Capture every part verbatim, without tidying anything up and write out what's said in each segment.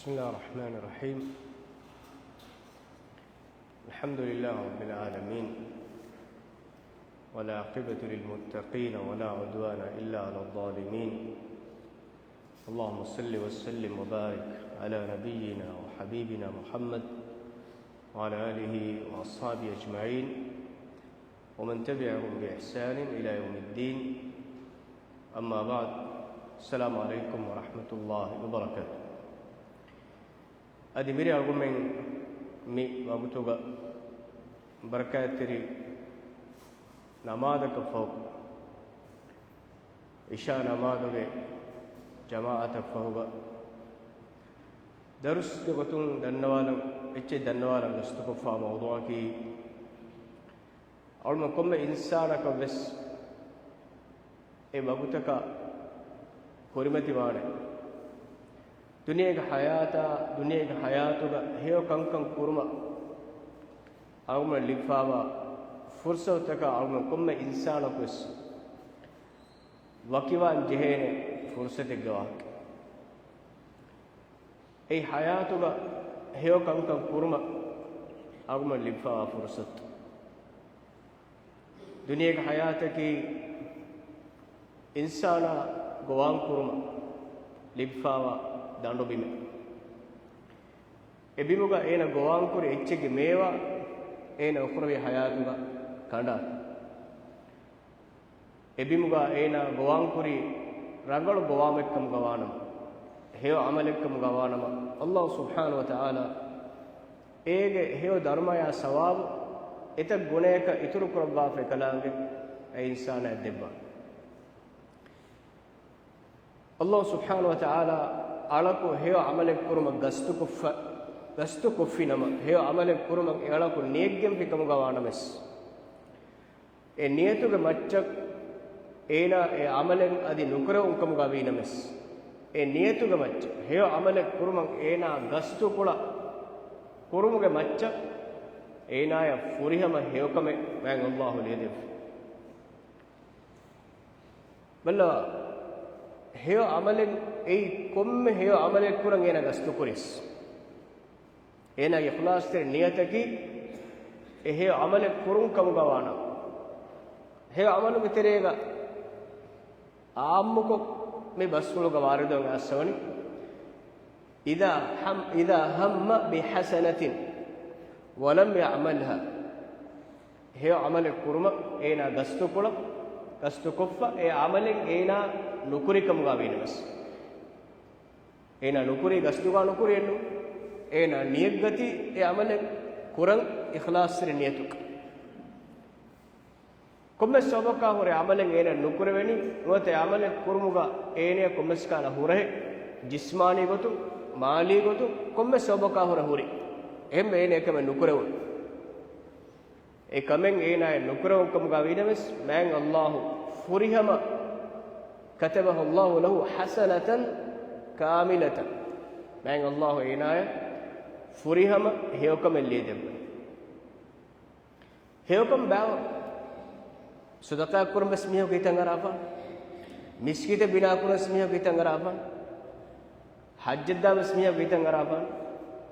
بسم الله الرحمن الرحيم. الحمد لله رب العالمين، والعاقبة للمتقين، ولا عدوان إلا على الظالمين. اللهم صل وسلم وبارك على نبينا وحبيبنا محمد وعلى آله وأصحابه أجمعين، ومن تبعهم بإحسان إلى يوم الدين. أما بعد، السلام عليكم ورحمة الله وبركاته. އަދި މިރޭ އަޅުގަނޑުމެން މި ވަގުތުގަ ބަރަކާތްތެރި ނަމާދަކަށް ފަހު، އިޝާ ނަމާދުގެ ޖަމާޢަތަށް ފަހުގަ، ދަރުސްގެ ގޮތުން ދަންނަވާލަން، އެއްޗެއް ދަންނަވާލަން ގަސްތުކޮށްފާ މައުޟޫޢަކީ، އަޅުގަނޑު ކޮންމެ އިންސާނަކަށް ވެސް އެ ވަގުތަކަށް ކުރިމަތިވާނެ. ދުނިޔޭގެ ޙަޔާތާ، ދުނިޔޭގެ ޙަޔާތުގަ ހެޔޮ ކަންކަން ކުރުމަށް އަޅުގަނޑު ލިބިފާވާ ފުރުޞަތުތަކަށް އަޅުގަނޑު ކޮންމެ އިންސާނަކު ވެސް ވަކިވާން ޖެހޭނެ ފުރުޞަތެއްގެ ވާހަކަ. އެއީ ޙަޔާތުގަ ހެޔޮ ކަންކަން ކުރުމަށް އަޅުގަނޑު ލިބިފާވާ ފުރުޞަތު. ދުނިޔޭގެ ޙަޔާތަކީ އިންސާނާ ގޮވާން ކުރުމަށް ލިބިފާވާ ދަނޑު ބިމެއް. އެ ބިމުގަ އޭނަ ގޮވާން ކުރި އެއްޗެއްގެ މޭވާ އޭނަ އުޚްރަވީ ޙަޔާތުގަ ކަނޑާ. އެ ބިމުގަ އޭނާ ގޮވާން ކުރީ ރަނގަޅު ގޮވާމެއްކަމުގަ ވާނަމަ، ހެޔޮ ޢަމަލެއްކަމުގަ ވާނަމަ، ﷲ ސުބްޙާނަހޫ ވަތަޢާލާ އޭގެ ހެޔޮ ދަރުމަޔާ ސަވާބު އެތައް ގުނަޔަކަށް އިތުރު ކުރައްވާފަ އެކަލާނގެ އެ އިންސާނާއަށް ދެއްވާނެ. ﷲ ސުބްޙާނަހޫ ވަތަޢާލާ އަޅަކު ހެޔޮ ޢަމަލެއް ކުރުމަށް ގަސްތުކޮށްފަ، ގަސްތުކޮށްފިނަމަ، ހެޔޮ ޢަމަލެއް ކުރުމަށް އެ އަޅަކު ނިޔަތްގެންފި ކަމުގަ ވާނަމަވެސް، އެ ނިޔަތުގެ މައްޗަށް އޭނާ އެ ޢަމަލެއް އަދި ނުކުރެވުން ކަމުގަ ވީނަމަވެސް، އެ ނިޔަތުގެ މައްޗަށް ހެޔޮ ޢަމަލެއް ކުރުމަށް އޭނާ ގަސްތުކުޅަ ކުރުމުގެ މައްޗަށް އޭނާޔަށް ފުރިހަމަ ހެޔޮކަމެއް މާތް ﷲ ލިޔެދެއްވި. ބައްލަވާ، ހެޔޮ ޢަމަލެއް އެއީ ކޮންމެ ހެޔޮ ޢަމަލެއް ކުރަން އޭނާ ގަސްތުކުރިޔަސް، އޭނާގެ އިޚްލާޞްތެރި ނިޔަތަކީ އެ ހެޔޮ ޢަމަލެއް ކުރުން ކަމުގަ ވާނަމަ، ހެޔޮ ޢަމަލުގެ ތެރޭގަ ޢާއްމުކޮށް މި ބަސްފުޅުގަ ވާރިދުވެގެން އައްސަވަނީ، إذا هم، إذا هم بحسنة ولم يعملها، ހެޔޮ ޢަމަލެއް ކުރުމަށް އޭނާ ގަސްތުކުޅަ، ގަސްތުކޮށްފަ އެ ޢަމަލެއް އޭނާ ނުކުރި ކަމުގަ ވީނަމަވެސް، އޭނާ ނުކުރީ ގަސްތުގަ ނުކުރިއެއްނު، އޭނާ ނިޔަތްގަތީ އެ ޢަމަލެއް ކުރަން އިޚްލާޞްތެރި ނިޔަތުގަ. ކޮންމެ ސަބަބަކާ ހުރެ ޢަމަލެއް އޭނަ ނުކުރެވެނީ، ނުވަތަ ޢަމަލެއް ކުރުމުގަ އޭނަ ކޮންމެސް ކަހަލަ ހުރަހެއް، ޖިސްމާނީ ގޮތުން، މާލީ ގޮތުން، ކޮންމެ ސަބަބަކާ ހުރެ ހުރި. އެހެންވެ އޭނަ އެކަމެއް ނުކުރެވުނު. އެ ކަމެއް އޭނާޔަށް ނުކުރެވުން ކަމުގަ ވީނަމަވެސް، މާތް ﷲ ފުރިހަމަ، كتبها الله له حسنة كاملة، މާތް ﷲ އޭނާޔަށް ފުރިހަމަ ހެޔޮކަމެއް ލިޔެދެއްވަނީ. ހެޔޮކަން ބާވަ. ޞަދަޤާތް ކުރަން ވެސް މީހަކު ހިތަށް އަރާފަ. މިސްކިތެއް ބިނާ ކުރަން ވެސް މީހަކު ހިތަށް އަރާފަ. ޙައްޖަށް ދާން ވެސް މީހަކު ހިތަށް އަރާފަ.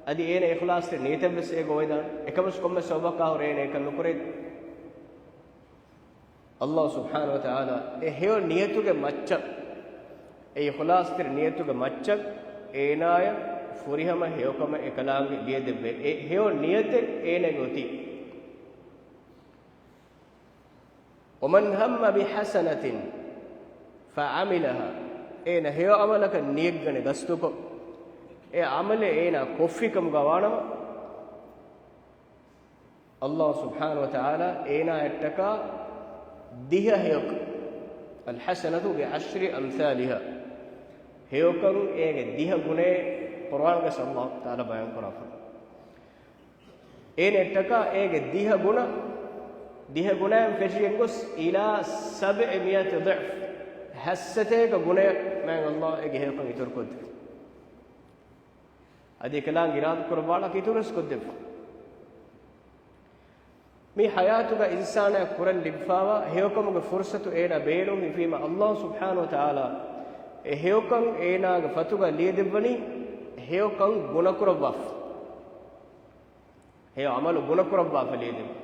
އަދި އޭނަ އިޚްލާޞްތެރި ނިޔަތެއް ވެސް އޭގަ އޮވެދާނެ. އެކަމަސް ކޮންމެ ސަބަބަކާ ހުރެ އޭނަ އެކަން ނުކުރޭ. ﷲ ސުބްޙާނަހޫ ވަތަޢާލާ އެ ހެޔޮ ނިޔަތުގެ މައްޗަށް، އެ އިޚްލާޞްތެރި ނިޔަތުގެ މައްޗަށް އޭނާޔަށް ފުރިހަމަ ހެޔޮކަމެއް އެކަލާނގެ ލިޔެދެއްވޭ. އެ ހެޔޮ ނިޔަތެއް އޭނަގެ އޮތީ. ومن هم بحسنة فعملها، އޭނަ ހެޔޮ ޢަމަލަކަށް ނިޔަތްގަނެ ގަސްތުކޮށް، އެ ޢަމަލެއް އޭނާ ކޮށްފި ކަމުގަ ވާނަމަ، ﷲ ސުބްޙާނަހޫ ވަތަޢާލާ އޭނާއަށްޓަކާ ދިހަ ހެޔޮކަން، الحسنة بعشر أمثالها، ހެޔޮކަން އޭގެ ދިހަ ގުނައެއް ޤުރުއާންގަސް ﷲ ތަޢާލާ ބަޔާން ކުރާފަ. އޭނައަށްޓަކާ އޭގެ ދިހަ ގުނަ، ދިހަ ގުނައިން ފެށިގެން ގޮސް، إلى سبعمائة ضعف، ހަތްސަތޭކަ ގުނައަށް މާތް ﷲ އޭގެ ހެޔޮކަން އިތުރުކޮށްދެއްވި. އަދި އެކަލާނގެ އިރާދަކުރައްވާ އަޅަކަށް އިތުރުވެސް ކޮށްދެއްވި. މި ޙަޔާތުގަ އިންސާނާ ކުރަން ލިބިފާވާ ހެޔޮކަމުގެ ފުރުޞަތު އޭނާ ބޭނުން ހިފީމަ، ﷲ ސުބްޙާނަހޫ ވަތަޢާލާ އެ ހެޔޮކަން އޭނާގެ ފަތުގަ ލިޔެދެއްވަނީ ހެޔޮކަން ގުނަކުރައްވާފަ. ހެޔޮ ޢަމަލު ގުނަކުރައްވާފަ ލިޔެދެއްވުން.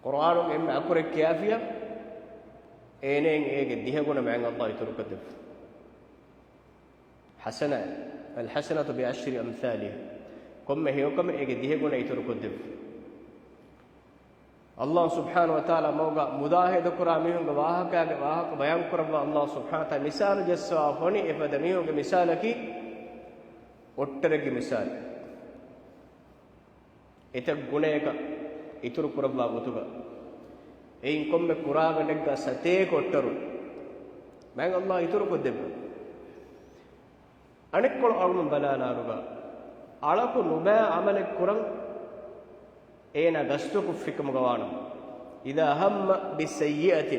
ޤުރްއާނުގެ އެންމެ އަކުރެއް ކިޔާފިޔާ، އޭނައިން އޭގެ ދިހަ ގުނަ މާތް ﷲ އިތުރުކޮށްދެއްވުން. ޙަސަނާތް، الحسنة بعشر أمثالها. ކޮންމެ ހެޔޮކަމެއް އޭގެ ދިހަ ގުނަ އިތުރުކޮށްދެއްވުން. ﷲ ސުބްޙާނަހޫ ވަތަޢާލާ މަގުގަ މުޖާހަދަކުރާ މީހުންގެ ވާހަކައިގެ ވާހަކަ ބަޔާންކުރައްވާ ﷲ ސުބްޙާނަހޫ ވަތަޢާލާ މިސާލު ޖައްސަވާ ފޮނި އެފަދަ މީހުންގެ މިސާލަކީ އޮށްޓަރެއްގެ މިސާލު. އެތައް ގުނަޔަކަށް އިތުރު ކުރައްވާ ގޮތުގަ، އެއިން ކޮންމެ ކުރާގަނޑެއްގަ ސަތޭކަ އޮށްޓަރު މާތް ﷲ އިތުރުކޮށްދެއްވުން. އަނެއްކޮޅު އަޅުގަނޑު ބަލާލާރުގަ، އަޅަކު ނުބައި ޢަމަލެއް ކުރަން އޭނާ ގަސްތުކޮށްފިކަމުގަ ވާނަމަ، إذا هم بالسيئة،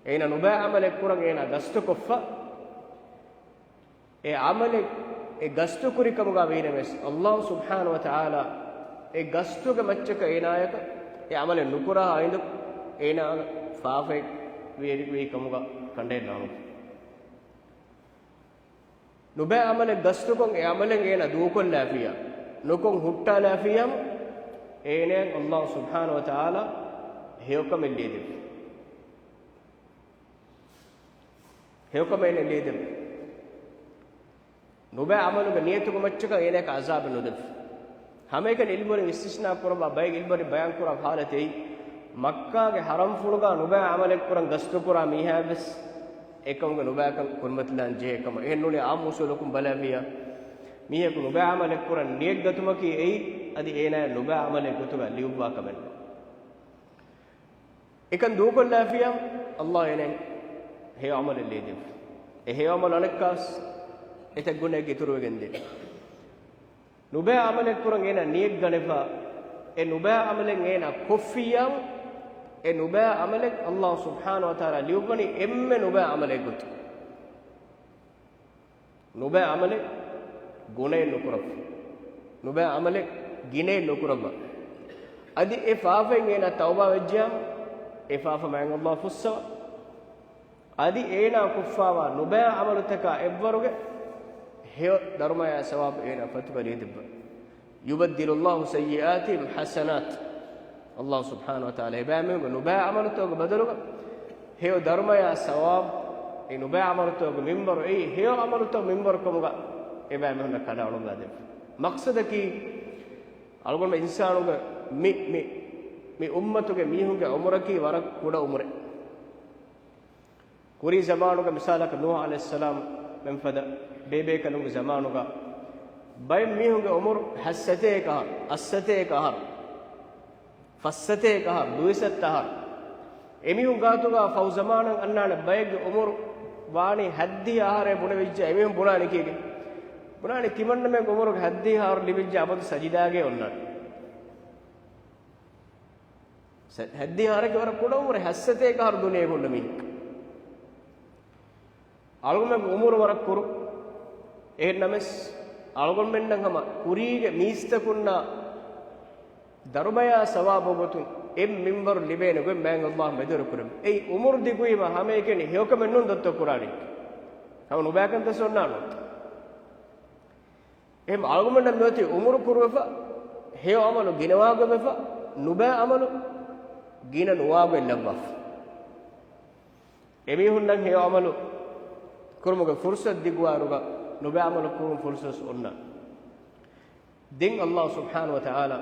އޭނާ ނުބައި ޢަމަލެއް ކުރަން އޭނާ ގަސްތުކޮށްފަ، އެ ޢަމަލެއް އެ ގަސްތުކުރިކަމުގަ ވީނަމަވެސް، ﷲ ސުބްޙާނަހޫ ވަތަޢާލާ އެ ގަސްތުގެ މައްޗަކަށް އޭނާޔަކަށް އެ ޢަމަލެއް ނުކުރާ އިނދު އޭނާ ފާފައެއް ވޭރި ވީ ކަމުގަ ކަނޑައެއް ނާންނާނެ. ނުބައި ޢަމަލެއް ގަސްތުކޮށް އެ ޢަމަލެއް އޭނާ ދޫކޮށްލާފިޔާ، ނުކޮށް ހުއްޓާލާފިޔާ، އޭނާއަށް ﷲ ސުބްޙާނަހޫ ވަތަޢާލާ ހެޔޮކަމެއް ލިޔެދެއްވި. ހެޔޮކަމެއް އޭނަ ލިޔެދެއްވި. ނުބައި ޢަމަލުގެ ނިޔަތުގެ މައްޗަކަށް އޭނައަކަށް ޢަޒާބެއް ނުދެއްވި. ހަމައެކަނި ޢިލްމުވެރިން އިސްތިސްނާ ކުރައްވާ ބައެއް ޢިލްމުވެރިން ބަޔާންކުރާ ޙާލަތެއް، މައްކާގެ ޙަރަމްފުޅުގަ ނުބައި ޢަމަލެއް ކުރަން ގަސްތުކުރާ މީހާވެސް އެކަމުގެ ނުބައިކަން ކުރިމަތިލާން ޖެހޭ ކަމަށް. އެހެންނޫނީ ޢާއްމު އުޞޫލަކުން ބަލާފިޔާ، މީހަކު ނުބައި ޢަމަލެއް ކުރަން ނިޔަތްގަތުމަކީ އެއީ އަދި އޭނާއަށް ނުބައި ޢަމަލެއް ގޮތުގަ ލިޔުއްވާ ކަމެއް ނޫން. އެކަން ދޫކޮށްލާފިޔާ، ﷲ އޭނައަށް ހެޔޮ ޢަމަލެއް ލިޔެދެއްވި. އެ ހެޔޮ ޢަމަލު އަނެއްކާވެސް އެތައް ގުނައެއްގެ އިތުރުވެގެންދޭ. ނުބައި ޢަމަލެއް ކުރަން އޭނާ ނިޔަތް ގަނެފަ، އެ ނުބައި ޢަމަލެއް އޭނާ ކޮށްފިއްޔާ، އެ ނުބައި ޢަމަލެއް ﷲ ސުބްޙާނަހޫ ވަތަޢާލާ ލިޔުއްވަނީ އެންމެ ނުބައި ޢަމަލެއް ގޮތުން. ނުބައި ޢަމަލެއް ގުނައެއް ނުކުރައްވަ. ނުބައި ޢަމަލެއް ގިނައެއް ނުކުރައްވަ. އަދި އެ ފާފައިން އޭނާ ތައުބާ ވެއްޖިޔާ، އެ ފާފަ މާތް ﷲ ފުއްސަވަ. އަދި އޭނާ ކޮށްފާވާ ނުބައި ޢަމަލުތަކާ އެއްވަރުގެ ހެޔޮ ދަރުމަޔާ ސަވާބު އޭނާ ފަތުގަ ލިޔެދެއްވަ. يبدل الله سيئاتهم حسنات. ﷲ ސުބްޙާނަހޫ ވަތަޢާލާ އެބައިމީހުންގެ ނުބައި ޢަމަލުތަކުގެ ބަދަލުގަ ހެޔޮ ދަރުމަޔާ ސަވާބު، އެ ނުބައި ޢަމަލުތަކުގެ މިންވަރު އެއީ ހެޔޮ ޢަމަލުތައް މިންވަރު ކަމުގަ އެބައިމީހުންނަށް ކަނޑައަޅުއްވާ ދެއްވި. މަޤްޞަދަކީ، އަޅުގަނޑު އިންސާނުގެ މި، މި، މި އުއްމަތުގެ މީހުންގެ ޢުމުރަކީ ވަރަށް ކުޑަ ޢުމުރެއް. ކުރީ ޒަމާނުގެ މިސާލަކަށް ނޫޙު ޢަލައިހިއްސަލާމް މެންފަދަ ބޭބޭކަލުންގެ ޒަމާނުގަ ބައެއް މީހުންގެ ޢުމުރު ހަތްސަތޭކަ އަހަރު، އަށްސަތޭކަ އަހަރު، ފައްސަތޭކަ އަހަރު، ދުއިސައްތަ އަހަރު. އެމީހުން ގާތުގަ ފަހު ޒަމާނަށް އަންނާނެ ބައެއްގެ ޢުމުރު ވާނީ ހަތްދިހަ އަހަރެއް ބުނެވިއްޖެ. އެމީހުން ބުނާނީ ކީކޭ؟ ބުނާނީ ތިމަންނަމެންގެ ޢުމުރުގެ ހަތްދިހަ އަހަރު ލިބިއްޖެ އަބަދު ސަޖިދާގައި އޮންނާނެ. ސަ-، ހަތްދިހަ އަހަރަކީ ވަރަށް ކުޑަ ޢުމުރެއް، ހަތްސަތޭކަ އަހަރު ދުނިޔޭގަ އޮންނަ މީހެއް. އަޅުގަނޑުމެންގެ ޢުމުރު ވަރަށް ކުރު. އެހެންނަމަވެސް، އަޅުގަނޑުމެންނަށް ހަމަ ކުރީގެ މީސްތަކުންނާ ދަރުމަޔާ ސަވާބު ގޮތުން އެއް މިންވަރު ލިބޭނެ ގޮތް މާތް ﷲ މެދުވެރި ކުރެއްވި. އެއީ ޢުމުރު ދިގުވީމަ ހަމައެކަނި ހެޔޮކަމެއް ނޫން ދޮއްތަ ކުރާނީ. ހަމަ ނުބައިކަންތައް އޮންނާނެ. އެހެން އަޅުގަނޑަށް މިއޮތީ ޢުމުރު ކުރުވެފަ، ހެޔޮ ޢަމަލު ގިނަވާގޮތް ވެފަ، ނުބައި ޢަމަލު ގިނަ ނުވާގޮތް ލައްވާފަ. އެމީހުންނަށް ހެޔޮ ޢަމަލު ކުރުމުގެ ފުރުޞަތު ދިގުވާއިރުގަ، ނުބައި ޢަމަލު ކުރުމުގެ ފުރުޞަތު އޮންނާނެ. ދެން ﷲ ސުބްޙާނަހޫ ވަތަޢާލާ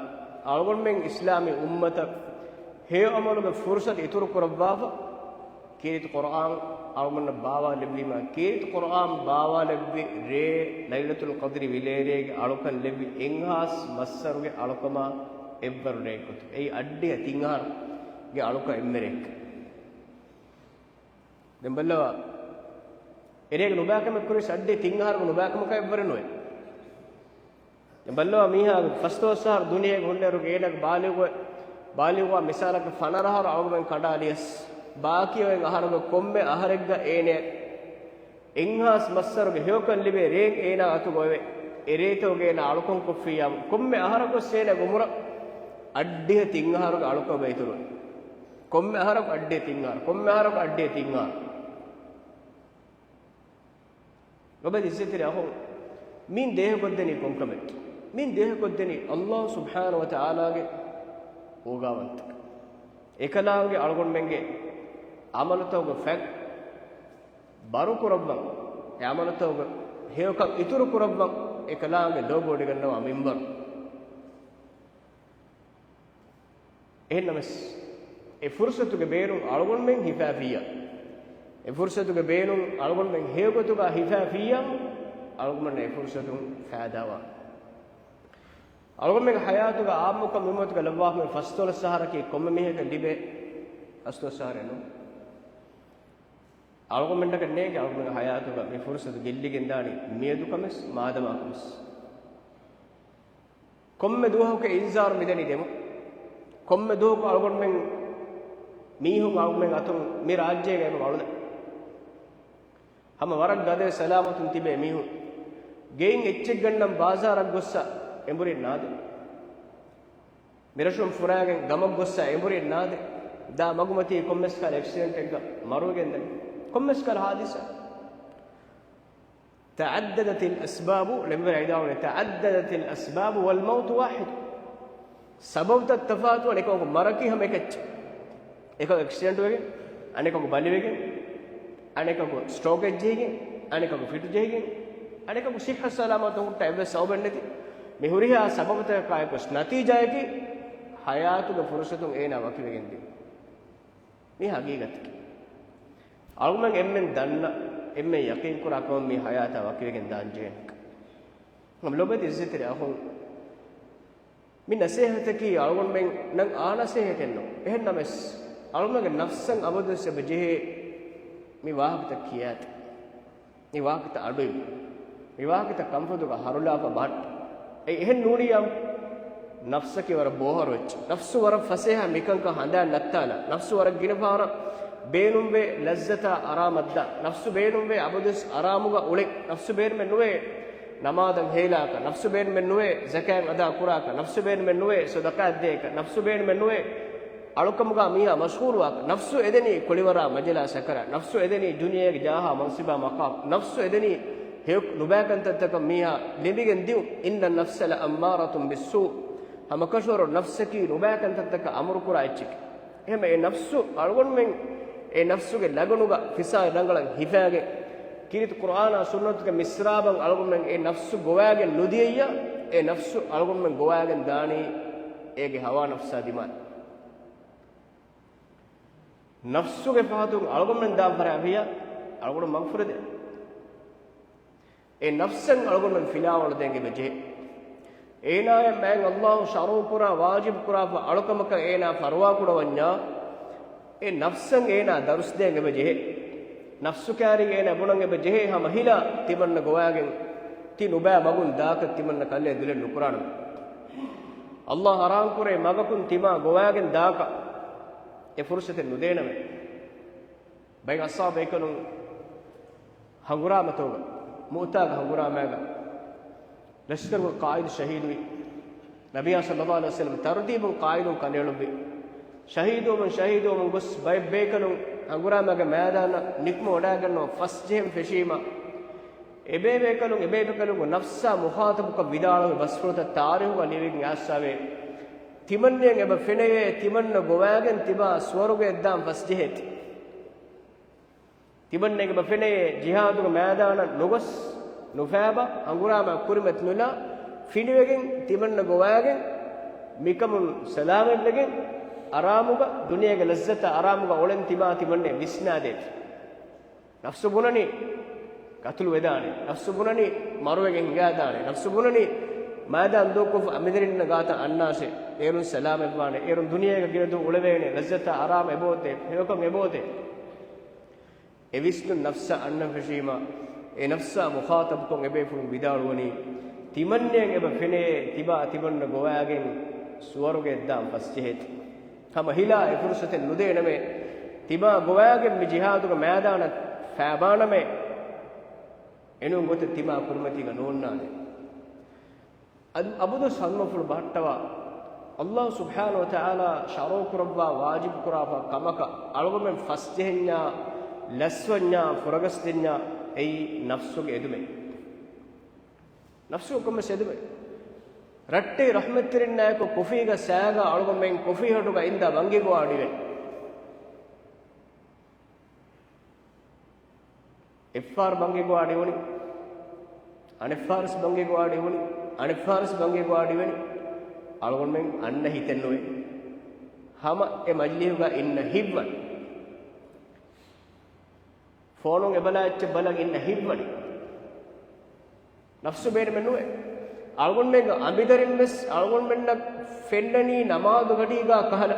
އަޅުގަނޑުމެން އިސްލާމީ އުއްމަތަށް ހެޔޮ ޢަމަލުގެ ފުރުޞަތު އިތުރު ކުރައްވާފަ. ކީރިތި ޤުރްއާން އަޅުގަނޑަށް ބާވާލެއްވީމާ، ކީރިތި ޤުރްއާން ބާވާލެއްވި ރޭ، ލައިލަތުލް ޤަދްރި ވިލޭރޭގެ އަޅުކަން ލެއްވި އެއްހާސް މައްސަރުގެ އަޅުކަމާ އެއްވަރު ރެއެއް ގޮތުން. އެއީ އަށްޑިހަ ތިން އަހަރުގެ އަޅުކަން އެންމެ ރެއެއް. ދެން ބައްލަވާ، އެރޭގެ ނުބައިކަމެއް ކުރިސް އަށްޑިހަ ތިން އަހަރުގެ ނުބައިކަމަކާ އެއްވަރެއް ނުވޭ. ދެން ބައްލަވާ މީހާ ފަސްދޮޅަސް އަހަރު ދުނިޔޭގަ ހުންނައިރުގެ އޭނަގެ ބާލިޣު، ބާލިޣުވާ މިސާލަކަށް ފަނަރަ އަހަރު އަޅުގަނޑުމެން ކަނޑައަޅިޔަސް، ބާކީ އޮތް އަހަރުގެ ކޮންމެ އަހަރެއްގަ އޭނަ އެއްހާސް މައްސަރުގެ ހެޔޮކަން ލިބޭ ރޭން އޭނާ އަތުގަ އޮވޭ. އެ ރޭތަކުގަ އޭނާ އަޅުކަން ކޮށްފިއްޔާ، ކޮންމެ އަހަރަކުވެސް އޭނާގެ ޢުމުރަށް އަށްޑިހަ ތިން އަހަރުގެ އަޅުކަމެއް އިތުރުވޭ. ކޮންމެ އަހަރަކު އަށްޑިހަ ތިން އަހަރު، ކޮންމެ އަހަރަކު އަށްޑިހަ ތިން އަހަރު. ލޮބުވެތި އިއްޒަތްތެރި އަޚުން، މިއިން ދޭހަކޮށްދެނީ ކޮންކަމެއް؟ މިއިން ދޭހަކޮށްދެނީ އައްލާހު ސުބްޙާނަހު ވަތަޢާލާގެ އޯގާވަންތަކަން. އެކަލާނގެ އަޅުގަނޑުމެންގެ ޢަމަލުތަކުގެ ފަތް ބަރުކުރައްވަން، އެ ޢަމަލުތަކުގެ ހެޔޮކަން އިތުރުކުރައްވަން އެކަލާނގެ ލޯބިވޮޑިގަންނަވާ މިންވަރު. އެހެންނަމަވެސް، އެ ފުރުޞަތުގެ ބޭނުން އަޅުގަނޑުމެން ހިފާފިއްޔާ، އެ ފުރުޞަތުގެ ބޭނުން އަޅުގަނޑުމެން ހެޔޮގޮތުގަ ހިފާފިއްޔާ، އަޅުގަނޑުމެންނަށް އެ ފުރުޞަތުން ފައިދާވާނެ. އަޅުގަނޑުމެންގެ ޙަޔާތުގަ ޢާއްމުކޮށް މިއުއްމަތުގަ ލައްވާފަ ފަސްދޮޅަސް އަހަރަކީ ކޮންމެ މީހަކަށް ލިބޭ ފަސްދޮޅަސް އަހަރެއް ނޫން. އަޅުގަނޑުމެންނަކަށް ނޭނގެ އަޅުގަނޑުމެންގެ ޙަޔާތުގަ މި ފުރުޞަތު ގެއްލިގެންދާނީ މިއަދު ކަމެސް މާދަމާ ކަމެސް. ކޮންމެ ދުވަހަކު އިންޒާރު މިދަނީ ދެމުން. ކޮންމެ ދުވަހަކު އަޅުގަނޑުމެން މީހުން އަޅުގަނޑުމެން އަތުން މި ރާއްޖޭގަ އެބަ އަޅުލަން. ހަމަ ވަރަށް ގަދަ ސަލާމަތުން ތިބޭ މީހުން. ގެއިން އެއްޗެއް ގަންނަން ބާޒާރަށް ގޮއްސަ އެނބުރިން ނާދެ. މިރަށުން ފުރާގެން ގަމަށް ގޮއްސަ އެނބުރިން ނާދެ. ދާ މަގުމަތީ ކޮންމެސް ކަހަލަ އެކްސިޑެންޓެއްގަ މަރުވެގެން ދަނީ. ކޮންމެސް ކަހަލަ ޙާދިސާ. تعددت الأسباب، ލެންވެރި އައިދާވަނީ، تعددت الأسباب والموت واحد. ސަބަބުތައް ތަފާތުވަން، އެކަކު މަރަކީ ހަމަ އެކައްޗެއް. އެކަކު އެކްސިޑެންޓް ވެގެން، އަނެކަކު ބަލިވެގެން، އަނެކަކު ސްޓްރޯކެއް ޖެހިގެން، އަނެކަކު ފިޓު ޖެހިގެން، އަނެކަކު ޞިއްޙަ ސަލާމަތު ހުއްޓާ އެއްވެސް ސަބަބެއް ނެތި. މި ހުރިހާ ސަބަބުތަކާއެކު ނަތީޖާއަކީ ޙަޔާތުގެ ފުރުޞަތުން އޭނާ ވަކިވެގެން ދިޔުން. މީ ހަގީގަތަކީ. އަޅުގަނޑުމެން އެންމެން ދަންނަ، އެންމެން ޔަޤީންކުރާ ކަމަށް މި ޙަޔާތާ ވަކިވެގެން ދާން ޖެހޭނެ. ލޮބުވެތި އިއްޒަތްތެރި އަޚުން، މި ނަސޭހަތަކީ އަޅުގަނޑުމެންނަށް އާ ނަސޭހަތެއް ނޫން. އެހެންނަމަވެސް، އަޅުގަނޑުގެ ނަފްސަށް އަބަދުވެސް އެބަ ޖެހޭ މި ވާހަކަތައް ކިޔާތި. މި ވާހަކަތައް އަޑުއިވު. މި ވާހަކަތައް ކަންފަތުގަ ހަރުލާފަ ބަހައްޓު. އެއީ އެހެން ނޫނިއްޔާ. ނަފްސަކީ ވަރަށް ބޯހަރު އެއްޗެއް. ނަފްސު ވަރަށް ފަސޭހަ މިކަންކަން ހަނދާން ނައްތާލާ. ނަފްސު ވަރަށް ގިނަ ފަހަރަށް ބޭނުންވޭ ލައްޒަތާ އަރާމަށްދާ. ނަފްސު ބޭނުންވޭ އަބަދުވެސް އަރާމުގަ އުޅެން. ނަފްސު ބޭނުމެއް ނުވޭ ނަމާދަށް ހޭލާކަށް. ނަފްސު ބޭނުމެއް ނުވޭ ޒަކާތް އަދާކުރާކަށް. ނަފްސު ބޭނުމެއް ނުވޭ ޞަދަޤާތް ދޭކަށް. ނަފްސު ބޭނުމެއް ނުވޭ އަޅުކަމުގަ މީހާ މަޝްޣޫލުވާކަށް. ނަފްސު އެދެނީ ކުޅިވަރާ މަޖަލާ ސަކަރާ. ނަފްސު އެދެނީ ދުނިޔޭގެ ޖާހާ މަންސިބާ މަޤާމް. ނަފްސު އެދެނީ ހެޔޮ ނުބައި ކަންތައްތަކަށް މީހާ ލެނބިގެން ދިއުން. إن النفس لأمارة بالسوء. ހަމަކަށަވަރުން ނަފްސަކީ ނުބައި ކަންތައްތަކަށް އަމުރުކުރާ އެއްޗެކޭ. އެހެންވެ އެ ނަފްސު އަޅުގަނޑުމެން އެ ނަފްސުގެ ލަގަނުގަ ފިސާ ރަނގަޅަށް ހިފާގެން، ކީރިތި ޤުރްއާނާ ސުންނަތުގެ މިސްރާބަށް އަޅުގަނޑުމެން އެ ނަފްސު ގޮވާގެން ނުދިޔައްޔާ، އެ ނަފްސު އަޅުގަނޑުމެން ގޮވާގެން ދާނީ އޭގެ ހަވާ ނަފްސާ ދިމާލަށް. ނަފްސުގެ ފަހަތުން އަޅުގަނޑުމެން ދާން ފަރާފިޔާ އަޅުގަނޑު މަގުފުރެދޭ. އެ ނަފްސަށް އަޅުގަނޑުމެން ފިލާވަޅުދޭން އެބަ ޖެހޭ. އޭނާޔަށް މާތް އައްލާހު ޝަރުޢުކުރާ ވާޖިބުކުރާފަ އަޅުކަމަކަށް އޭނާ ފަރުވާކުޑަވަންޏާ، އެ ނަފްސަށް އޭނާ ދަރުސްދޭން އެބަ ޖެހޭ. ނަފްސު ކާރިގަ އޭނާ ބުނަން އެބަ ޖެހޭ ހަމަ ހިލާ ތިމަންނަ ގޮވާގެން ތި ނުބައި މަގުން ދާކަށް ތިމަންނަ ކަލޭ ދުލެއް ނުކުރާނަމޭ. އައްލާހު ޙަރާމްކުރޭ މަގަކުން ތިމާ ގޮވާގެން ދާކަށް އެ ފުރުޞަތެއް ނުދޭނަމޭ. ބައެއް އަޞްޙާބު ބޭކަލުން ހަނގުރާމަތަކުގަ، މުއުތާގެ ހަނގުރާމައިގަ ލަޝްކަރުގެ ޤާއިދު ޝަހީދުވި. ނަބިއްޔާ ޞައްލައްލާހު ޢަލައިހި ވަސައްލަމް ތަރުތީބުން ޤާއިދުން ކަނޑައެޅުއްވި. ޝަހީދުވަމުން، ޝަހީދުވަމުން ގޮސް ބައެއް ބޭކަލުން ހަނގުރާމައިގެ މައިދާނަށް ނިކުމެ ވަޑައިގަންނަވަން ފަސްޖެހެން ފެށީމަ، އެބޭބޭކަލުން، އެބޭބޭކަލުންގެ ނަފްސާ މުޚާޠަބުކޮށް ވިދާޅުވި ބަސްފުޅުތައް ތާރީޚުގަ ލިޔެވިގެން އައިސްފަވޭ. ތިމަންނައަށް އެބަ ފެނެޔޭ، ތިމަންނަ ގޮވާގެން ތިބާ ސުވަރުގެއަށްދާން ފަސްޖެހޭތީ. ތިމަންނައަށް އެބަ ފެނެޔޭ، ޖިހާދުގެ މައިދާނަށް ނުގޮސް، ނުފޭބާ، ހަނގުރާމަ ކުރިމަތި ނުލާ، ފިނޑިވެގެން، ތިމަންނަ ގޮވާގެން، މިކަމުން ސަލާމަތްވެގެން، އަރާމުގަ، ދުނިޔޭގެ ލައްޒަތަށް އަރާމުގަ އުޅެން ތިބާ ތިމަންނައަށް ވިސްނާދޭތީ. ނަފްސު ބުނަނީ ޤަތުލު ވެދާނެ. ނަފްސު ބުނަނީ މަރުވެގެން ހިނގާދާނެ. ނަފްސު ބުނަނީ މައިދާން ދޫކޮށްފަ އަމިއްލަ ގާތަށް އަންނާށޭ. އޭރުން ސަލާމަތްވާނެ. އޭރުން ދުނިޔޭގަ ގިނަ ދުވަހު އުޅެވޭނެ. ލައްޒަތާ އަރާމަ އެބައޮތޭ. ހެޔޮކަން އެބައޮތޭ. އެ ވިސްނުން ނަފްސަށް އަންނަން ފެށީމަ، އެ ނަފްސާ މުޚާޠަބުކޮށް އެބޭފުޅުން ވިދާޅުވަނީ، ތިމަންނައަށް އެބަ ފެނޭ، ތިބާ ތިމަންނަ ގޮވާގެން ސުވަރުގެއަށްދާން ފަސްޖެހޭތީ. ހަމަ ހިލާ އެ ފުރުޞަތެއް ނުދޭނަމޭ. ތިބާ ގޮވާގެން މި ޖިހާދުގެ މައިދާނަށް ފޭބާނަމޭ. އެނޫން ގޮތެއް ތިމާ ކުރިމަތީގަ ނޯންނާނެ. އަދި އަބަދުވެސް ހަނދުމަފުޅު ބަހައްޓަވާ، އައްލާހު ސުބްޙާނަހު ވަތަޢާލާ ޝަރުޢުކުރައްވާ ވާޖިބުކުރާފަ ކަމަކަށް އަޅުގަނޑުމެން ފަސްޖެހެންޏާ، ލަސްވަންޏާ، ފުރަގަސްދިންޏާ، އެއީ ނަފްސުގެ އެދުމެއް. ނަފްސު ކޮންމެސް އެދުމެއް. ރައްޓެހި ރަޙްމަތްތެރިންނާއެކު ކޮފީގަ ސައިގާ އަޅުގަނޑުމެން ކޮފީ ހޮޓުގަ އިންދާ ބަންގި ގޮވާ އަޑިވެން. އެއްފަހަރު ބަންގި ގޮވާ އަޑިވުނި، އަނެއްފަހަރުސް ބަންގި ގޮވާ އަޑިވުނި، އަނެއްފަހަރުސް ބަންގި ގޮވާ އަޑިވެނި. އަޅުގަނޑުމެން އަންނަ ހިތެއްނުވޭ. ހަމަ އެ މަޖިލީހުގަ އިންނަ ހިތްވަން. ފޯނުން އެބަލާ އެއްޗެއް ބަލަން އިންނަ ހިތްވަނީ. ނަފްސު ބޭނުމެއް ނުވޭ. އަޅުގަނޑުމެންގެ އަނބިދަރިން ވެސް އަޅުގަނޑުމެންނަށް ފެންނަނީ ނަމާދު ގަޑީގާ ކަހަލަ.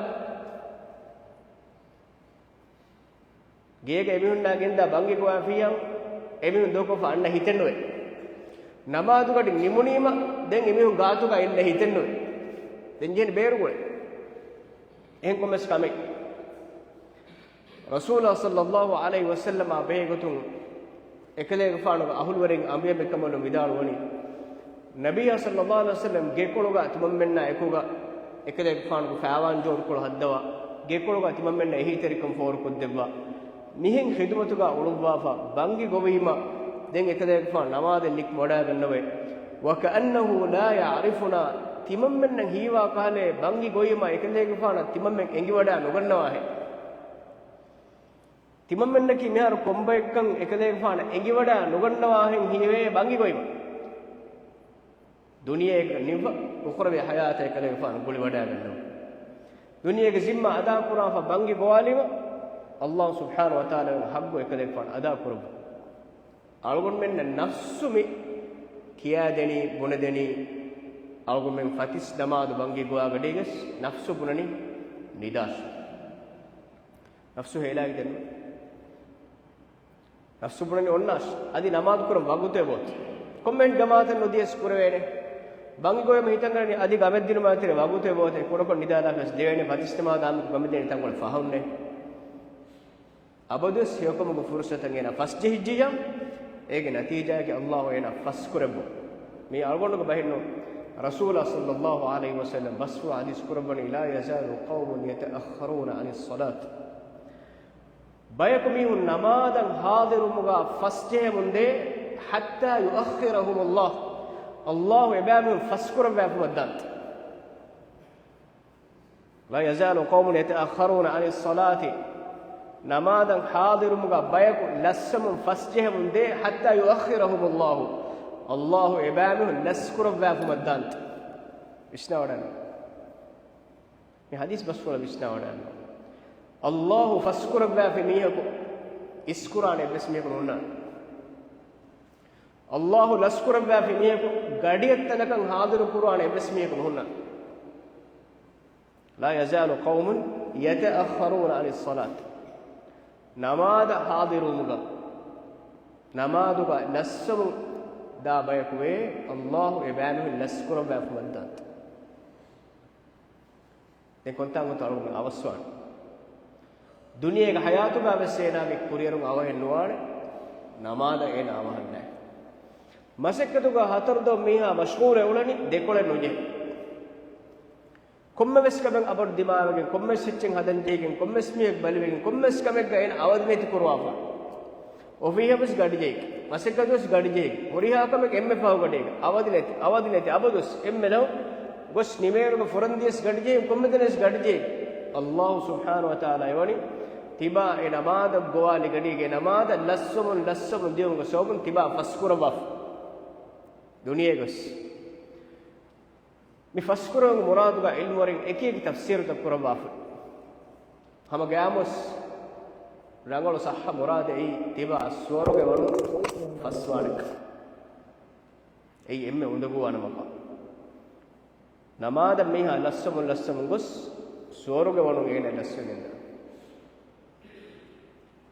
ގޭގަ އެމީހުންނާ ގެންދާ ބަންގި ގޮވާފިއްޔާ، އެމީހުން ދޫކޮށްފަ އަންނަ ހިތެއް ނުވޭ. ނަމާދު ގަޑި ނިމުނީމަ، ދެން އެމީހުން ގާތުގަ އިންނަ ހިތެއް ނުވޭ. ދެން ޖެހެނީ ބޭރުގުޅެ. އެހެން ކޮންމެސް ކަމެއް. ރަސޫލާ ޞައްލައްލާހު ޢަލައިހި ވަސައްލަމާ ބެހޭގޮތުން އެކަލޭގެފާނުގެ އަހުލުވެރިން އަނބިޔަނބެކަމުލުން ވިދާޅުވަނީ، ނަބިއްޔާ ޞައްލައްލާހު ޢަލައިހި ވަސައްލަމް ގެކޮޅުގަ ތިމަންމެންނާ އެކުގަ އެކަލޭގެފާނުގެ ފައިވާން ޖޯޑުކޮޅު ހައްދަވާ، ގެކޮޅުގަ ތިމަންމެންނަށް އެހީތެރިކަން ފޯރުކޮށްދެއްވާ. މިހެން ޚިދުމަތުގަ އުޅުއްވާފަ ބަންގި ގޮވީމަ، ދެން އެކަލޭގެފާނު ނަމާދެއް ނިކުމެވަޑައިގަންނަވައި. وَكَأَنَّهُ لَا يَعْرِفُنَا، ތިމަންމެންނަށް ހީވާ ކަހަލަ ބަންގި ގޮވީމަ އެކަލޭގެފާނަށް ތިމަންމެން އެނގިވަޑައި ނުގަންނަވާހެން. ތިމަންމެންނަކީ މިހާރު ކޮންބައެއްކަން އެކަލޭގެފާނަށް އެނގިވަޑައި ނުގަންނަވާހެން ހީވޭ ބަންގި ގޮވީމަ. ދުނިޔޭގަ ނިއްވަ އުޚްރަވީ ޙަޔާތަށް އެކަލޭގެފާނު ގުޅިވަޑައިގަންނަވަ. ދުނިޔޭގެ ޒިންމާ އަދާކުރާފަ ބަންގި ގޮވާލީމަ، ﷲ ސުބްޙާނަހޫ ވަތަޢާލާގެ ޙައްޤު އެކަލޭގެފާނު އަދާކުރައްވަ. އަޅުގަނޑުމެންނަށް ނަފްސު މި ކިޔާދެނީ، ބުނެދެނީ، އަޅުގަނޑުމެން ފަތިސް ނަމާދު ބަންގި ގޮވާ ގަޑީގަސް ނަފްސު ބުނަނީ ނިދާސް. ނަފްސު ހޭލާގި ދެން. ނަފްސު ބުނަނީ އޮންނާސް. އަދި ނަމާދު ކުރަން ވަގުތެއް ވޯތި. ކޮންމެހެން ޖަމާޢަތެއް ނުދިޔަސް ކުރެވޭނެ. ބަންގި ގޮވީމަ ހިތަށް އަރަނީ އަދި ގަމެއް ދިނުމާ ތެރޭ ވަގުތެއް ވޯތި. ކުޑަކޮށް ނިދާލާފަސް ދެވޭނެ. ފަތިސް ނަމާދު ގަމެއް ދޭނެ ތަންކޮޅެއް ފަހުންނޭ. އަބަދުވެސް ހެޔޮކަމުގެ ފުރުޞަތަށް އޭނާ ފަސްޖެހިއްޖިއްޔާ، އޭގެ ނަތީޖާއަކީ ﷲ އޭނާ ފަސްކުރެއްވުން. މީ އަޅުގަނޑުގެ ބަހެއްނު. ރަސޫލާ ޞައްލައްލާހު ޢަލައިހި ވަސައްލަމް ބަސްފުޅު ޙަދީޘް ކުރައްވަނީ، لَا يَزَالُ قَوْمٌ يَتَأَخَّرُونَ عَنِ الصَّلَاةِ. ބަޔަކު މީހުން ނަމާދަށް ޙާޟިރުވުމުގަ ފަސްޖެހެމުންދޭ، حَتَّىٰ يُؤَخِّرَهُمُ اللَّهُ، ﷲ އެބައިމީހުން ފަސްކުރައްވާފުމަށްދާން. لَا يَزَالُ قَوْمٌ يَتَأَخَّرُونَ عَنِ الصَّلَاةِ، ނަމާދަށް ޙާޟިރުވުމުގަ ބަޔަކު ލަސްވެމުން ފަސްޖެހެމުންދޭ، حَتَّىٰ يُؤَخِّرَهُمُ اللَّهُ، ﷲ އެބައިމީހުން ލަސްކުރައްވާފުމަށްދާން. ވިސްނާވަޑައިން. މި ޙަދީޘް ބަސްފުޅަށް ވިސްނާވަޑައިގަންނަވާ. ﷲ ފަސްކުރައްވާފި މީހަކު އިސްކުރާނެ އެއްވެސް މީހަކު ނުހުންނާނެ. ﷲ ލަސްކުރައްވާފި މީހަކު ގަޑިއަށް ތަނަކަށް ޙާޟިރު ކުރާނެ އެއްވެސް މީހަކު ނުހުންނާނެ. لَا يَزَالُ قَوْمٌ يَتَأَخَّرُونَ عَنِ الصَّلَاةِ. ނަމާދަށް ޙާޟިރުވުމުގަ، ނަމާދުގަ ލަސްވަމުން ދާ ބަޔަކުވޭ، ﷲ އެބައިމީހުން ލަސްކުރައްވާފުމަށްދާނެ. ދެން ކޮންތާނގޮތަށް އަޅުގަނޑު އަވަސްވާނެ؟ ދުނިޔޭގެ ޙަޔާތުގަ ވެސް އޭނާގެ ކުރިއެރުން އަވަހެއް ނުވާނެ، ނަމާދަށް އޭނާ އަވަހަށް ނެތް. މަސައްކަތުގަ ހަތަރު ދޮށް މީހާ މަޝްޣޫލެއް އުޅެނީ ދެކޮޅެއް ނުޖެހި. ކޮންމެވެސް ކަމެއް އަބަދު ދިމާވެގެން، ކޮންމެވެސް އެއްޗެއް ހަދަން ޖެހިގެން، ކޮންމެވެސް މީހެއް ބަލިވެގެން، ކޮންމެވެސް ކަމެއްގަ އޭނާ އަވަދި ނެތި ކުރުވާފަ. އޮފީހަށް ވެސް ގަޑި ޖެހިގެން، މަސައްކަތު ވެސް ގަޑި ޖެހިގެން، ހުރިހާ ކަމެއް އެންމެ ފަހު ގަޑިގެން، އަވަދި ނެތި، އަވަދި ނެތި، އަބަދުވެސް އެންމެ ލަހުން ގޮސް ނިމޭރުގަ ފުރަން ދިޔަސް ގަޑި ޖެހިގެން، ކޮންމެ ތަނެއް ވެސް ގަޑި ޖެހިގެން. ﷲ ސުބްޙާނަހޫ ވަތަޢާލާ އެވަނީ ތިބާ އެ ނަމާދަށް ގޮވާލި ގަޑީގެ ނަމާދަށް ލަސްވަމުން ލަސްވަމުން ދިޔުމުގެ ސަބަބުން ތިބާ ފަސްކުރައްވާފަ. ދުނިޔޭގަ ވެސް މި ފަސްކުރެވުމުގެ މުރާދުގަ ޢިލްމުވެރިން އެކިއެކި ތަފްސީރުތައް ކުރައްވާފަ. ހަމަ ގައިމުވެސް ރަނގަޅު ޞައްޙަ މުރާދެއް އެއީ ތިބާ ސުވަރުގެ ވަނުން ފަސްވާނެ. އެއީ އެންމެ އުނދަގޫވާނެ މަޤާމް. ނަމާދަށް މީހާ ލަސްވަމުން ލަސްވަމުން ގޮސް ސުވަރުގެ ވަނުން އޭނަ ލަސްވެގެންދާނެ.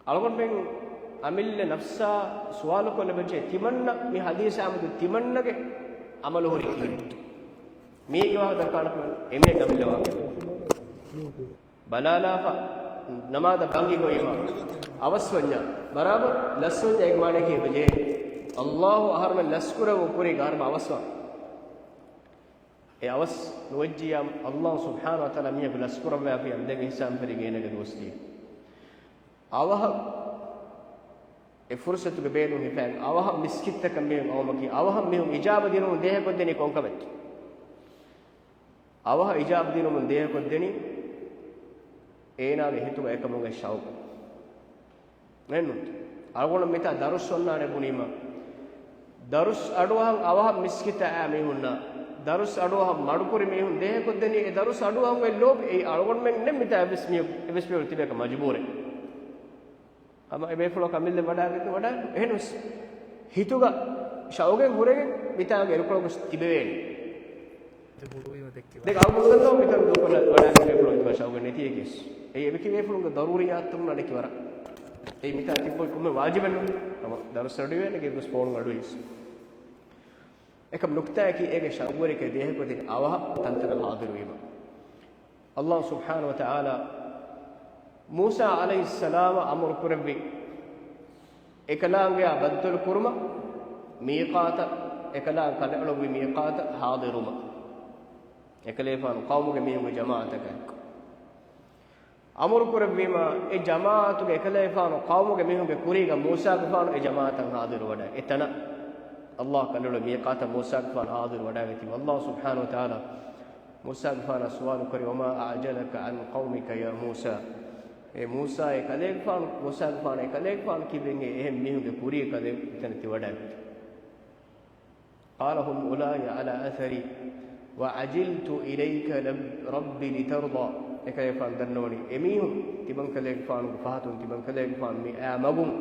އަޅުގަނޑުމެން އަމިއްލަ ނަފްސާ ސުވާލުކޮށްލަ ބެއްޖެ، ތިމަންނަ މި ޙަދީޘާމެދު ތިމަންނަގެ ޢަމަލު ހުރީ ކީއްވެ؟ މީގެ ވާހަކަ ދައްކާނެ އެމީހެއްގެ އަމިއްލަ ވާހަކަ. ބަލާލާފަ، ނަމާދަށް ބަންގި ގޮވީމަ އަވަސްވަންޏާ، ބަރާބަރު ލަސްވަންޏާ އޭގެ މާނައަކީ އެބަޖެހޭ. ﷲ އަހަރުމެން ލަސްކުރެވުން ކުރީގަ އަހަރުމެން އަވަސްވާނެ. އެ އަވަސް ނުވެއްޖިއްޔާ، ﷲ ސުބްޙާނަހޫ ވަތަޢާލާ މީހަކު ލަސްކުރައްވާފިއްޔާ، ދެން އެހިސާބުން ފެށިގެން އޭނާގެ ދުވަސް ދިޔަ. އަވަހަށް އެ ފުރުސަތުގެ ބޭނުން ހިފައިގެން އަވަހަށް މިސްކިތްތަކަށް މިއޮތް އައުމަކީ، އަވަހަށް މީހުން އިޖާބަ ދިނުމުން ދޭހަކޮށްދެނީ ކޮންކަމެއްތޯ؟ އަވަހަށް އިޖާބަ ދިނުމުން ދޭހަކޮށްދެނީ އޭނާގެ ހިތުގަ އެކަމުގެ ޝައުގު. އެހެންނު؟ އަޅުގަނޑު މިތާ ދަރުސް އޮންނާނެ ބުނީމަ، ދަރުސް އަޑުއަހަން އަވަހަށް މިސްކިތަށް އައި މީހުންނާ، ދަރުސް އަޑުއަހަން މަޑުކުރި މީހުން ދޭހަކޮށްދެނީ އެ ދަރުސް އަޑުއަހަން އޮތް ލޯބި. އެއީ އަޅުގަނޑުމެން ނެތް މިތާ އެއްވެސް މީހަކު، އެއްވެސް މީހަކު ތިބޭކަށް މަޖުބޫރެއް. ހަމަ އެ ބޭފުޅަކު އަމިއްލަ ވަޑާގެން ވަޑާ. އެހެންވެސް ހިތުގަ ޝައުގެއް ހުރެގެން މިތާގެ އިރުކޮޅަށް ގޮސް ތިބެވޭނެ. ދެން އަޅުގަނޑު ދަންނަވަން މިތަން ދޫކޮށްލަ ވަޑާގެން ބޭފުޅުން ތިމާ ޝައުގެއް ނެތިއެކޭސް. އެއީ އެބަކި ބޭފުޅުންގެ ޟަރޫރިއްޔާތުން ނަނެކި ވަރަށް. އެއީ މިތާ ތިއްބޮތް ކޮންމެ ވާޖިބެއްނު. ހަމަ ދަރުސް އަޑުއިވޭނެ ގެ ގޮސް ފޯނު އަޑުއިސް. އެކަމް ނުކްތާއަކީ އޭގެ ޝައުގުވެރިކަން ދޭހަކޮށްދިން އަވަހަށް ތަންތަނަށް ހާޟިރުވީމަ. އައްލާހު ސުބްޙާނަހު ވަތަޢާލާ މޫސާ ޢަލައިހިއްސަލާމަށް އަމުރު ކުރެއްވި އެކަލާނގެއާ ބައްދަލު ކުރުމަށް މީޤާތަށް، އެކަލާނގެ ކަލައަޅުއްވި މީޤާތަށް ހާޟިރުވުމަށް. އެކަލޭފާނު ޤައުމުގެ މީހުންގެ ޖަމާޢަތަކާއެކު. އަމުރު ކުރެއްވީމަ، އެ ޖަމާޢަތުގެ އެކަލޭފާނު ޤައުމުގެ މީހުންގެ ކުރީގަ މޫސާގެފާނު އެ ޖަމާޢަތަށް ހާޟިރުވަޑައި، އެތަނަށް އައްލާހު ކަލައަޅުއްވި މީޤާތަށް މޫސާގެފާނު ހާޟިރުވަޑައިގަތީމަ، އައްލާހު ސުބްޙާނަހު ވަތަޢާލާ މޫސާގެފާނަށް ސުވާލު ކުރި، "وما أعجلك عن قومك يا موسى؟" އޭ މޫސާ، އެ ކަލޭގެފާނު، މޫސާގެފާނު އެ ކަލޭގެފާނު ކިބެން އެ އެހެން މީހުންގެ ކުރީ ކަލޭ އެތަނަށް ތި ވަޑައިގަތީ؟ قال هم أولاء على أثري وعجلت إليك رب لترضى. އެކަލޭގެފާނު ދަންނަވަނީ އެމީހުން ތިމަންކަލޭގެފާނުގެ ފަހަތުން ތިމަންކަލޭގެފާނު މި އައި މަގުން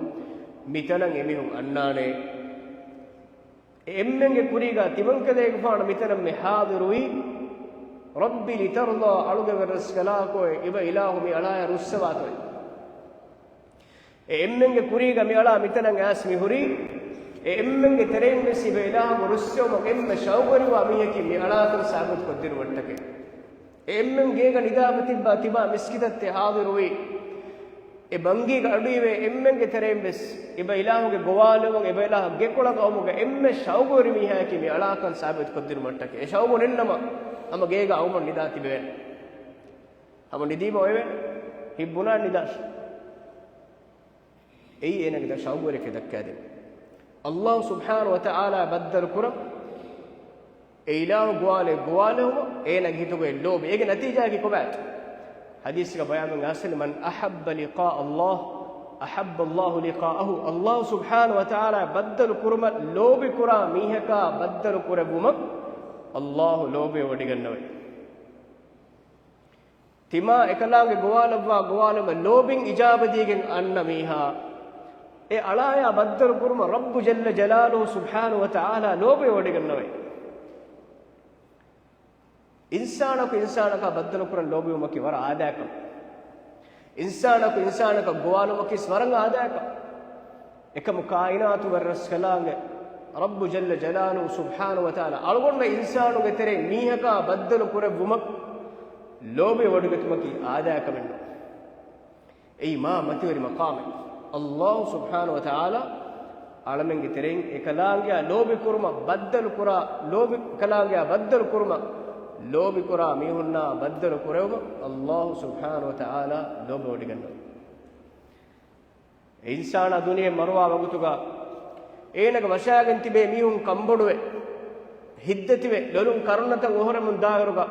މިތަނަށް އެމީހުން އަންނާނެ. އެ އެންމެންގެ ކުރީގަ ތިމަންކަލޭގެފާނު މިތަނަށް މި ހާޟިރުވީ، رب لترضى، އަޅުގެ ވެރިރަސްކަލާކޮއެ އިބަ އިލާހު މި އަޅާޔަށް ރުއްސަވާތޯއޭ. އެ އެންމެންގެ ކުރީގަ މި އަޅާ މިތަނަށް އައިސް މި ހުރީ، އެ އެންމެންގެ ތެރެއިން ވެސް އިބަ އިލާހުގެ ރުއްސެވުމަށް އެންމެ ޝައުގުވެރިވާ މީހަކީ މި އަޅާތަން ސާބިތުކޮށްދިނުމަށްޓަކައި. އެ އެންމެން ގޭގަ ނިދާފަ ތިއްބާ ތިބާ މިސްކިތަށް ތި ހާޟިރުވީ، އެ ބަންގީގަ އަޑުއިވޭ އެންމެންގެ ތެރެއިން ވެސް އިބަ އިލާހުގެ ގޮވާލުމުން އިބަ އިލާހު ގެކޮޅަށް އައުމުގަ އެންމެ ޝައުގުވެރި މީހާއަކީ މި އަޅާކަން ސާބިތުކޮށްދިނުމަށްޓަކައި. އެ ޝައުގު ނެތްނަމަ، ހަމަ ގޭގަ އައުމަށް ނިދާ ތިބެވޭނެ. ހަމަ ނިދީމަ އޮވެވޭނެ. ހިތް ބުނާ ނިދާށޭ. އެއީ އޭނަގެ ދަށް ޝައުގުވެރިކަން ދައްކާދޭން. އައްލާހު ސުބްޙާނަހު ވަތަޢާލާ ބައްދަލު ކުރަން، އެ އިލާހު ގޮވާލެއް ގޮވާލެވުމަށް އޭނަގެ ހިތުގައި ލޯބި. އޭގެ ނަތީޖާއަކީ ކޮބާތޯ؟ ޙަދީޘްގަ ބަޔާންވެގެން އައިސްފަ، من أحب لقاء الله أحب الله لقاءه. އައްލާހު ސުބްޙާނަހު ވަތަޢާލާ ބައްދަލު ކުރުމަށް ލޯބި ކުރާ މީހަކާ ބައްދަލު ކުރެއްވުމަށް އައްލާހު ލޯބިވެވޮޑިގަންނަވައި. ތިމާ އެކަލާނގެ ގޮވާލައްވާ ގޮވާލުމަށް ލޯބިން އިޖާބަދީގެން އަންނަ މީހާ، އެ އަޅާޔާ ބައްދަލު ކުރުމަށް ރައްބު ޖައްލަ ޖަލާލުހު ސުބްޙާނަހު ވަތަޢާލާ ލޯބިވެވޮޑިގަންނަވައި. އިންސާނަކު އިންސާނަކާ ބައްދަލު ކުރަން ލޯބިވުމަކީ ވަރަށް އާދައިގެ ކަމެއް. އިންސާނަކު އިންސާނަކަށް ގޮވާލުމަކީ ވަރަށް އާދައިގެ ކަމެއް. އެކަމު ކާއިނާތުގެ ވެރިރަސްކަލާނގެ ރައްބު ޖައްލަ ޖަލާލުހު ސުބްޙާނަހު ވަތަޢާލާ އަޅުގަނޑުމެން އިންސާނުންގެ ތެރެއިން މީހަކާ ބައްދަލު ކުރެއްވުމަށް ލޯބިވެވޮޑިގަތުމަކީ އާދައިގެ ކަމެއް ނޫން. އެއީ މާ މަތިވެރި މަޤާމެއް. އައްލާހު ސުބްޙާނަހު ވަތަޢާލާ އަޅަމެންގެ ތެރެއިން އެކަލާނގެއާ ލޯބި ކުރުމަށް ބައްދަލު ކުރާ، ލޯބި، އެކަލާނގެއާ ބައްދަލު ކުރުމަށް ލޯބި ކުރާ މީހުންނާ ބައްދަލު ކުރެވުމަށް އައްލާހު ސުބްޙާނަހު ވަތަޢާލާ ލޯބިވޮޑިގަންނަވައި. އެ އިންސާނާ ދުނިޔެ މަރުވާ ވަގުތުގަ އޭނަގެ ވަށާގެން ތިބޭ މީހުން ކަންބޮޑުވެ، ހިތްދަތިވެ، ލޮލުން ކަރުނަތައް އޮހޮރެމުން ދާއިރުގަ،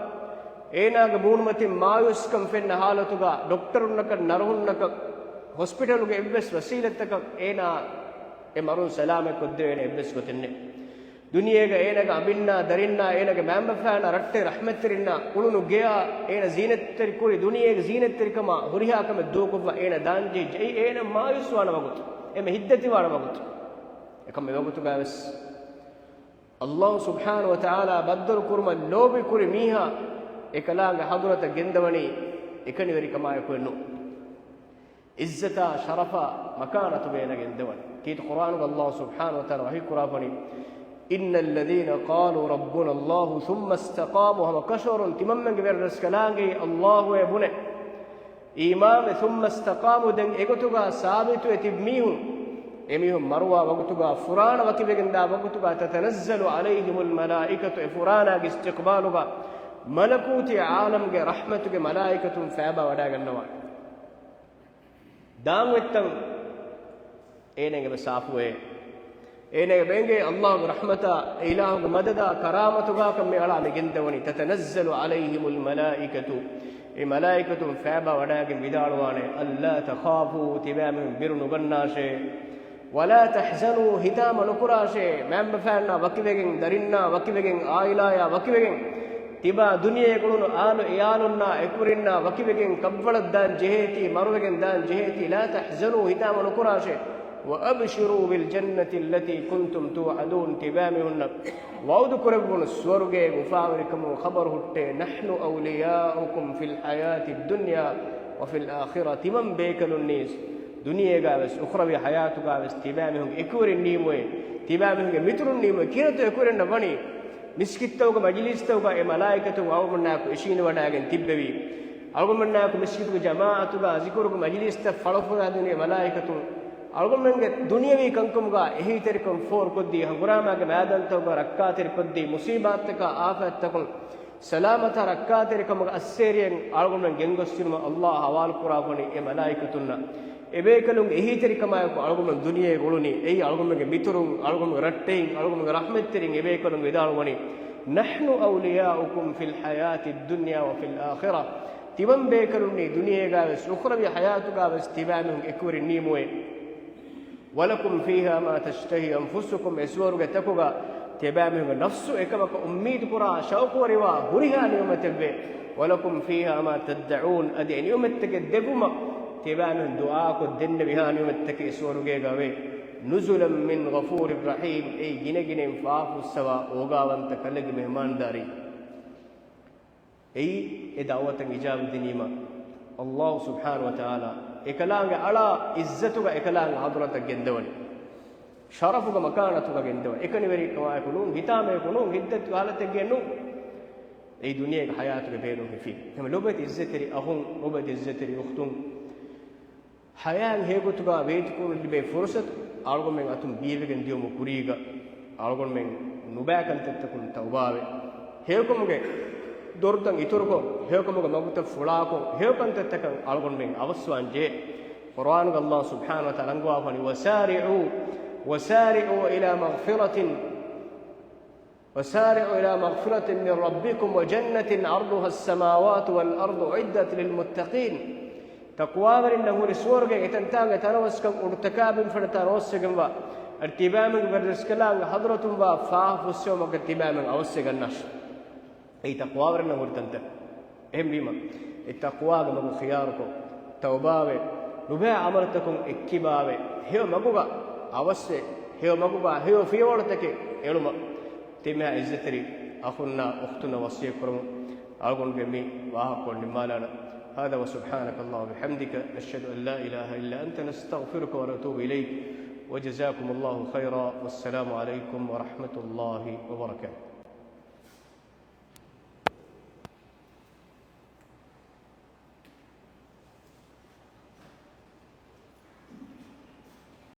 އޭނާގެ މޫނުމަތިން މާޔޫސްކަން ފެންނަ ހާލަތުގަ، ޑޮކްޓަރުންނަކަށް، ނަރުހުންނަކަށް، ހޮސްޕިޓަލުގެ އެއްވެސް ވަސީލަތްތަކަށް އޭނާ އެ މަރުން ސަލާމަތް ކޮށްދެވޭނެ އެއްވެސް ގޮތެއް ނެތް. ދުނިޔޭގަ އޭނަގެ އަނބިންނާ، ދަރިންނާ، އޭނަގެ މައިންބަފައިންނާ، ރައްޓެއް ރަޙްމަތްތެރިންނާ، އުޅުނު ގެޔާ، އޭނަ ޒީނަތްތެރި ކުރި ދުނިޔޭގެ ޒީނަތްތެރިކަމާ ހުރިހާ ކަމެއް ދޫކޮށްފަ އޭނަ ދާންޖެހިއްޖެ. އެއީ އޭނަ މާޔޫސްވާނެ ވަގުތު، އެންމެ ހިތްދަތިވާނެ ވަގުތު. އެކަމް އެވަގުތުގަވެސް އައްލާހު ސުބްޙާނަހު ވަތަޢާލާ ބައްދަލު ކުރުމަށް ލޯބި ކުރި މީހާ އެކަލާނގެ ޙަޟްރަތަށް ގެންދަވަނީ އެކަނިވެރިކަމާއެކު ނޫން. ޢިއްޒަތާ ޝަރަފާ މަކާނަތުގަ އޭނަ ގެންދަވަނީ. ކީރިތި ޤުރްއާނުގަ އައްލާހު ސުބްޙާނަހު ވަތަޢާލާ ވަޙީ ކުރާފަނީ، إن الذين قالوا ربنا الله ثم استقاموا، ހަމަ ކަށަވަރުން ތިމަންމެންގެ ވެރިރަސްކަލާނގެއީ އައްލާހުއޭ ބުނެ، އީމާންވެ، ثم استقاموا، ދެން އެގޮތުގަ ސާބިތުވެ ތިބި މީހުން، އެމީހުން މަރުވާ ވަގުތުގަ، ފުރާނަ ވަކިވެގެންދާ ވަގުތުގަ، تتنزل عليهم الملائكة، އެ ފުރާނާގެ އިސްތިޤްބާލުގަ މަލަކޫތީ ޢާލަމްގެ ރަޙްމަތުގެ މަލާއިކަތުން ފޭބާ ވަޑައިގަންނަވާނެ. ދާންވެއްތަން އޭނާގެ އެބަ ސާފުވޭ. އޭނާގެ އެބަ އެނގޭ ﷲ ގެ ރަޙްމަތާ، އެ އިލާހުގެ މަދަދާ، ކަރާމަތުގާކަން މި އަޅާ މި ގެންދަވަނީ. تتنزل عليهم الملائكة، އެ މަލާއިކަތުން ފައިބާ ވަޑައިގެން ވިދާޅުވާނެ، ألا تخافوا، ތިބާމީހުން ބިރު ނުގަންނާށޭ، ولا تحزنوا، ހިތާމަ ނުކުރާށޭ، މައިންބަފައިންނާ ވަކިވެގެން، ދަރިންނާ ވަކިވެގެން، އާއިލާޔާ ވަކިވެގެން، ތިބާ ދުނިޔޭގަ އުޅުނު އާލު އިޔާލުންނާ އެކުވެރިންނާ ވަކިވެގެން، ކަށްވަޅަށް ދާން ޖެހޭތީ، މަރުވެގެން ދާން ޖެހޭތީ، لا تحزنوا، ހިތާމަ ނުކުރާށޭ، وأبشروا بالجنة التي كنتم توعدون، ތިބާމީހުންނަށް ވަޢުދު ކުރެއްވުނު ސުވަރުގޭގެ އުފާވެރިކަމުގެ ޚަބަރު ހުއްޓޭ، نحن أولياؤكم في الحياة الدنيا وفي الآخرة، ތިމަން ބޭކަލުންނީސް ދުނިޔޭގާވެސް އުޚްރަވީ ޙަޔާތުގާވެސް ތިބާމީހުންގެ އެކުވެރިން ނީމުވޭ، ތިބާމީހުންގެ މިތުރުން ނީމުވޭ. ކިހިނެއްތޯ އެކުވެރިންނަށް ވަނީ؟ މިސްކިތްތަކުގެ މަޖިލީސްތަކުގަ އެ މަލާއިކަތުން އަޅުގަނޑާއެކު އިށީނދެވަޑައިގެން ތިއްބެވީ. އަޅުގަނޑާއެކު މިސްކިތުގެ ޖަމާޢަތުގަ ޒިކުރުގެ މަޖިލީސްތައް ފަޅުފުރާދިނީ އެ މަލާއިކަތުން. އަޅުގަނޑުމެންގެ ދުނިޔަވީ ކަންކަމުގަ އެހީތެރިކަން ފޯރުކޮށްދީ، ހަނގުރާމާގެ މައިދާންތަކުގަ ރައްކާތެރިކޮށްދީ، މުސީބާތްތަކާ އާފާތްތަކުން ސަލާމަތާ ރައްކާތެރިކަމުގެ އައްސޭރިއެއް އަޅުގަނޑުމެން ގެންގޮސްދިނުމަށް ﷲ ހަވާލުކުރާ ވަނީ އެ މަލާއިކަތުންނަށް. އެބޭކަލުންގެ އެހީތެރިކަމާއެކު އަޅުގަނޑުމެން ދުނިޔޭގަ އުޅުނީ. އެއީ އަޅުގަނޑުމެންގެ މިތުރުން، އަޅުގަނޑުމެންގެ ރައްޓެހިން، އަޅުގަނޑުމެންގެ ރަޙްމަތްތެރިން އެބޭކަލުން ވިދާޅުވަނީ، نحن أولياؤكم في الحياة الدنيا وفي الآخرة، ތިމަން ބޭކަލުންނީ ދުނިޔޭގާވެސް އުޚްރަވީ ޙަޔާތުގާވެސް ތިބާމީހުން އެކުވެރިން ނީމުވޭ. ولكم فيها ما تشتهي أنفسكم، އެ ސުވަރުގެ ތަކުގަ ތިބާމީހުންގެ ނަފްސު އެކަމަކަށް އުއްމީދު ކުރާ، ޝައުޤުވެރިވާ ހުރިހާ ނިޢުމަތެއްވޭ. ولكم فيها ما تدعون، އަދި އެ ނިޢުމަތްތަކެއް ދެއްވުމަށް ތިބާމީހުން ދުޢާކޮށް ދެންނެވިހާ ނިޢުމަތްތަކެއް އެ ސުވަރުގޭގަ ވޭ. نزلا من غفور رحيم، އެއީ ގިނަގިނައިން ފާފަ ފުއްސަވާ އޯގާވަންތަ ކަލެއްގެ މެހުމާންދާރީ. އެއީ އެ ދަޢުވަތަށް އިޖާބަ ދިނީމަ، ﷲ ސުބްޙާނަހޫ ވަތަޢާލާ އެކަލާނގެ އަޅާ ޢިއްޒަތުގަ އެކަލާނގެ ޙަޟްރަތަށް ގެންދަވަނީ. ޝަރަފުގަ މަކާނަތުގަ ގެންދަވަނީ. އެކަނިވެރިކަމާއެކު ނޫން، ހިތާމައެކު ނޫން، ހިތްދަތި ހާލަތެއްގައެއް ނޫން. އެއީ ދުނިޔޭގެ ޙަޔާތުގެ ބޭނުން ހިފީ. އެހެން ލޮބުވެތި ޢިއްޒަތްތެރި އަޚުން، ލޮބުވެތި ޢިއްޒަތްތެރި އުޚްތުން، ޙަޔާތް ހެޔޮގޮތުގަ ވޭތުކުރުމަށް ލިބޭ ފުރުޞަތު އަޅުގަނޑުމެން އަތުން ބީވެގެން ދިޔުމުގެ ކުރީގަ، އަޅުގަނޑުމެން ނުބައި ކަންތައްތަކުން ތައުބާވެ، ހެޔޮކަމުގެ ދޮރުތައް އިތުރުކޮށް، ހެޔޮކަމުގެ މަގުތައް ފުޅާކޮށް، ހެޔޮ ކަންތައްތަކަށް އަޅުގަނޑުމެން އަވަސްވާން ޖެހޭ. ޤުރްއާނުގަ ﷲ ސުބްޙާނަހޫ ވަތަޢާލާ އަންގަވާފަނީ، وسارعوا، وسارعوا إلى مغفرة وسارعوا إلى مغفرة من ربكم وجنة عرضها السماوات والأرض أعدت للمتقين. ތަޤްވާވެރިންނަށް ހުރި ސުވަރުގެ އެތަންތާނގެ ތަނަވަސްކަން އުޑުތަކާބެން ފަނަތާ ނަވަސްވެގެންވާ، އަދި ތިބާމެންގެ ރަސްކަލާނގެ ޙަޟްރަތުން ވާ ފާފަ ފުއްސެވުމަކަށް ތިބާމެން އަވަސްވެގަންނާށި. އެއީ ތަޤްވާވެރިންނަށް ހުރި ތަންތަން. އެހެންވީމަ، އެ ތަޤްވާގެ މަގު ޚިޔާރުކޮށް، ތައުބާވެ، ނުބައި ޢަމަލުތަކުން އެއްކިބާވެ، ހެޔޮ މަގުގަ އަވަސްވެ، ހެޔޮ މަގުގަ ހެޔޮ ފިޔަވަޅުތަކެއް އެޅުމަށް، ތިމާ ޢިއްޒަތްތެރި އަޚުންނާ އުޚްތުންނަށް ވަޞިއްޔަތް ކުރަމުން، އަޅުގަނޑުގެ މި ވާހަކަކޮޅު ނިންމާލާނަން. هذا وسبحانك اللهم وبحمدك، نشهد أن لا إله إلا أنت، نستغفرك ونتوب إليك، وجزاكم الله خيرا، والسلام عليكم ورحمة الله وبركاته.